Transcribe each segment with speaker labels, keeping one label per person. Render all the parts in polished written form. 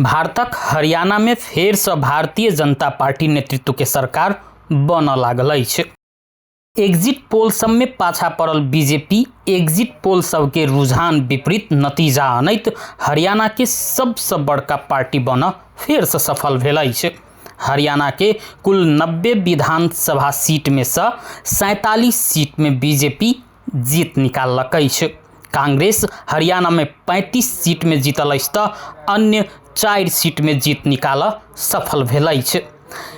Speaker 1: भारतक हरियाणामे फेरसँ भारतीय जनता पार्टी नेतृत्वके सरकार बनऽ लागल अछि। एग्जिट पोल सबमे पाछा पड़ल बीजेपी एग्जिट पोल सबके रुझान विपरीत नतीजा अनैत हरियाणाके सबसँ बड़का पार्टी बनऽ फेरसँ सफल भेल अछि। हरियाणाके कुल 90 विधानसभा सीटमे सँ 47 सीटमे बीजेपी जीत निकाललक अछि। कांग्रेस हरियाणामे 35 सीटमे जीतल अछि तऽ अन्य 4 सीटमे जीत निकालऽ सफल भेल अछि।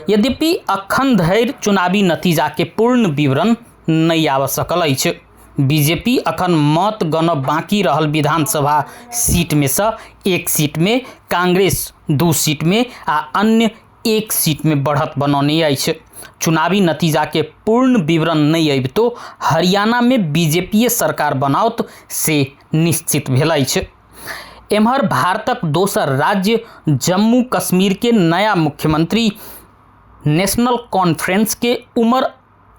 Speaker 1: यद्यपि अखन धरि चुनावी नतीजाके पूर्ण विवरण नहि आबि सकल अछि। बीजेपी अखन मत गणब बाँकी रहल विधानसभा सीटमे सँ 1 सीटमे, कांग्रेस 2 सीटमे आ अन्य 1 सीटमे बढ़त बनौने अछि। चुनावी नतीजाके पूर्ण विवरण नहि अबितो हरियाणामे बीजेपीए सरकार बनाओत से निश्चित भेल अछि। एम्हर भारतक दोसर राज्य जम्मू कश्मीरके नया मुख्यमंत्री नेशनल कॉन्फ्रेंसके उमर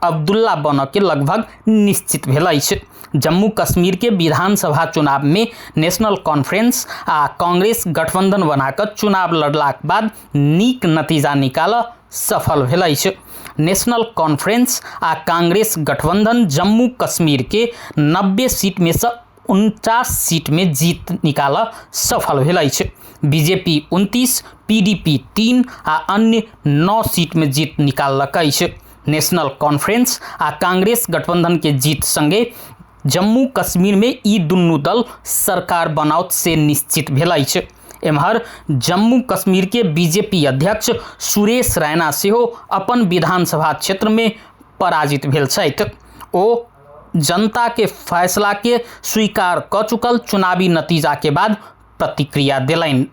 Speaker 1: अब्दुल्ला बनऽ के लगभग निश्चित भेल अछि। जम्मू कश्मीर के विधानसभा चुनाव में नेशनल कॉन्फ्रेंस आ कांग्रेस गठबंधन बनाकऽ चुनाव लड़लाक बाद नीक नतीजा निकालऽ सफल भेल अछि। नेशनल कॉन्फ्रेंस आ कांग्रेस गठबंधन जम्मू कश्मीर के 90 सीट में से 49 सीट में जीत निकालऽ सफल भेल अछि। बीजेपी 29, पीडीपी 3 आ अन्य 9 सीट में जीत निकाललक अछि। नेशनल कॉन्फ्रेंस आ कांग्रेस गठबंधन के जीत संगे जम्मू कश्मीर में ई दुनू दल सरकार बनाओत से निश्चित भेल अछि। एम्हर जम्मू कश्मीर के बीजेपी अध्यक्ष सुरेश रैना सेहो अपन विधानसभा क्षेत्र में पराजित भेल छथि। ओ जनता के फैसला के स्वीकार कऽ चुकल चुनावी नतीजा के बाद प्रतिक्रिया देलनि।